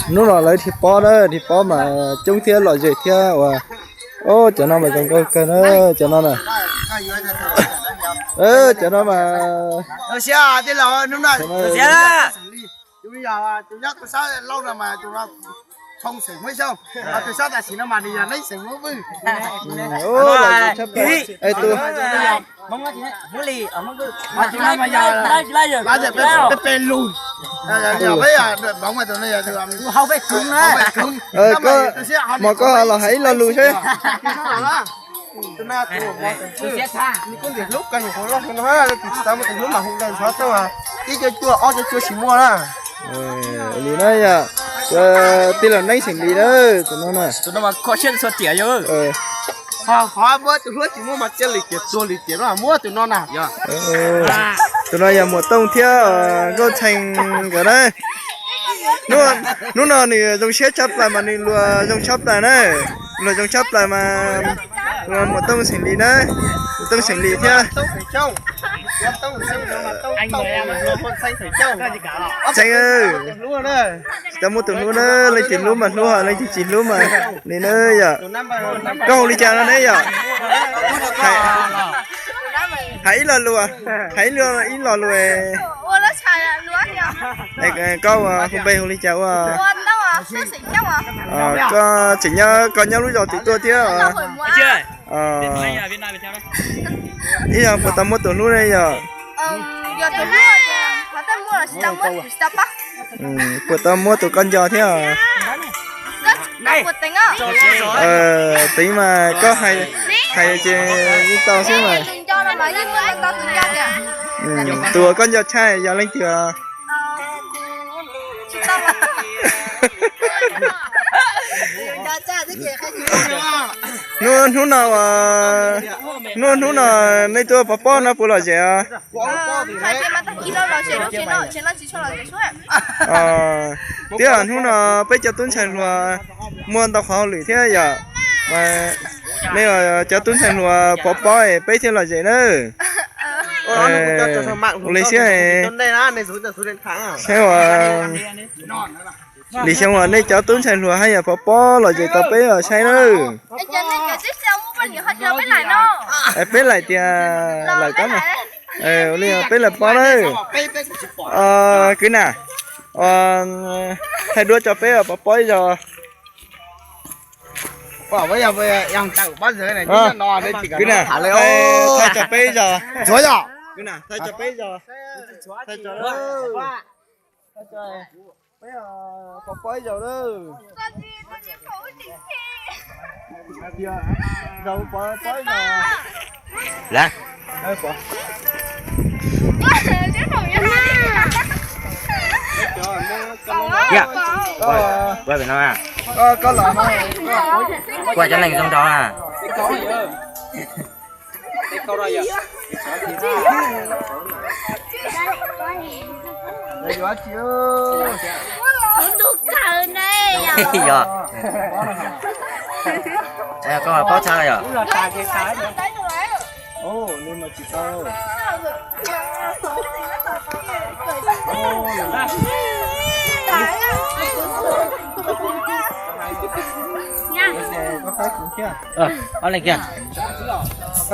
Hnub no lawv dhia pob na, dhia pob mas coob thiab lom zem thiab uas. Cov no mas zoo nkauj kawg na, cov no na. Cov no mas Mos koj los hais ib lo lus seb. Ib co cua ob co cua tsis muaj na. Li na yom, tij laug Neeb xeem Lis na, tus no na. Qhov muab tus hlub tsis muaj mas cia li tias tuag li tias no muab tus no na. Tus no yog Muam Tooj thiab Nkauj Txheem nkawd na. Hnub no nws zoo siab tshaj plaws mas nws luag zoo tshaj plaws na. Luag zoo tshaj plaws mas luag Muam Tooj xeem Lis na. Muam Tooj xeem Lis thiab. Txheem, cov muaj tus hlub na, leej twg hlub mas hlub, leej twg tsis hlub mas li na yom. Koj hu li cas no ne yom? Hais ib lo lus, hais ib lo lus. Koj hu npe hu li cas ua? Koj tseem nyob, koj nyob lub zos twg tuaj thiab? Ib yog puas tau muaj tus hlub ne yom? Puas tau muaj tus koj nco thiab? Teev mas koj hais, hais ces yeej tau xwb mas. Tus uas koj nco tshaj yog leej twg? Hnub, hnub no, hnub, hnub no nej tuaj pov pob no puas lom zem? Thiab hnub no peb cov tub ntxhais hluas muaj ntau qhov hauj lwm thiab yom. Nej cov tub ntxhais hluas pov pob es peb thiaj lom zem nawb. Ua li xwb, saib ua li xyoo uas nej cov tub ntxhais hluas haj yam pov pob lom zem tau peb os saib nawb. Peb laim tias laim tab mas, ua li peb laim pob nawb. Kwv Nam, thaij duab tso peb pov pob ib zaug. Kwv Nam, thaij tso peb ib zaug. Kwv Nam, thaij tso peb ib zaug. Thaij tso, peb pov pob ib zaug lawm. Koj los, koj cov neeg zoo nraug na. Yog, koj paub txhab yog. Ob leeg kiag.